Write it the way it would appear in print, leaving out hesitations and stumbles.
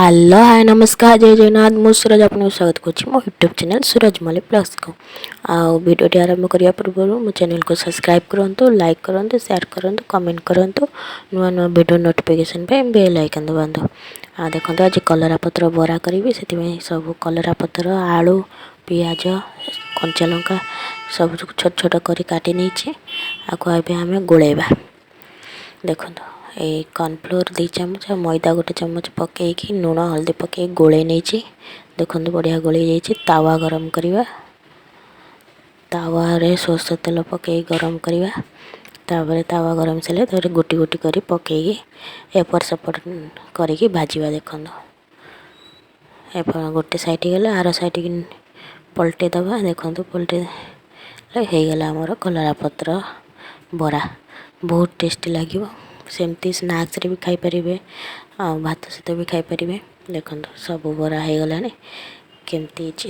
Hello, ହାଏ, ନମସ୍କାର, ଜୟ ଜଗନ୍ନାଥ। ମୁଁ ସୁରଜ, ଆପଣଙ୍କୁ ସ୍ୱାଗତ କରୁଛି ମୋ ୟୁଟ୍ୟୁବ୍ ଚ୍ୟାନେଲ୍ ସୁରଜ ମଲ୍ଲିକ ବ୍ଲଗ୍ସକୁ। ଆଉ ଭିଡ଼ିଓଟି ଆରମ୍ଭ କରିବା ପୂର୍ବରୁ ମୋ ଚ୍ୟାନେଲକୁ ସବସ୍କ୍ରାଇବ୍ କରନ୍ତୁ, ଲାଇକ୍ କରନ୍ତୁ, ସେୟାର କରନ୍ତୁ, କମେଣ୍ଟ କରନ୍ତୁ। ନୂଆ ନୂଆ ଭିଡ଼ିଓ ନୋଟିଫିକେସନ୍ ପାଇଁ ବେଲ୍ ଆଇକନ୍ ଦବାନ୍ତୁ। ଆଉ ଦେଖନ୍ତୁ, ଆଜି କଲରା ପତ୍ର ବରା କରିବି। ସେଥିପାଇଁ ସବୁ କଲରା ପତ୍ର, ଆଳୁ, ପିଆଜ, କଞ୍ଚା ଲଙ୍କା ସବୁ ଛୋଟ ଛୋଟ କରି କାଟି ନେଇଛି। ଆକୁ ଏବେ ଆମେ ଗୋଳେଇବା। ଦେଖନ୍ତୁ, ଏଇ କର୍ଣ୍ଣଫ୍ଲୋର୍ 2 ଚାମଚ ଆଉ ମଇଦା 1 ଚାମଚ ପକାଇକି, ଲୁଣ, ହଳଦୀ ପକାଇ ଗୋଳେଇ ନେଇଛି। ଦେଖନ୍ତୁ, ବଢ଼ିଆ ଗୋଳେଇ ଯାଇଛି। ତାୱା ଗରମ କରିବା। ତାୱାରେ ସୋରିଷ ତେଲ ପକାଇ ଗରମ କରିବା। ତାପରେ ତାୱା ଗରମ ସାରିଲେ ତାପରେ ଗୋଟି ଗୋଟି କରି ପକାଇକି ଏପଟ ସେପଟ କରିକି ଭାଜିବା। ଦେଖନ୍ତୁ, ଏପଟ ଗୋଟେ ସାଇଡ଼୍ ଗଲେ ଆର ସାଇଡ଼୍ ପଲଟେଇ ଦେବା। ଦେଖନ୍ତୁ, ପଲଟେଇ ହେଇଗଲା ଆମର କଲରା ପତ୍ର ବରା। ବହୁତ ଟେଷ୍ଟି ଲାଗିବ। ସେମିତି ସ୍ନାକ୍ସରେ ବି ଖାଇପାରିବେ ଆଉ ଭାତ ସହିତ ବି ଖାଇପାରିବେ। ଦେଖନ୍ତୁ, ସବୁ ବରା ହେଇଗଲାଣି। କେମିତି ହେଇଛି?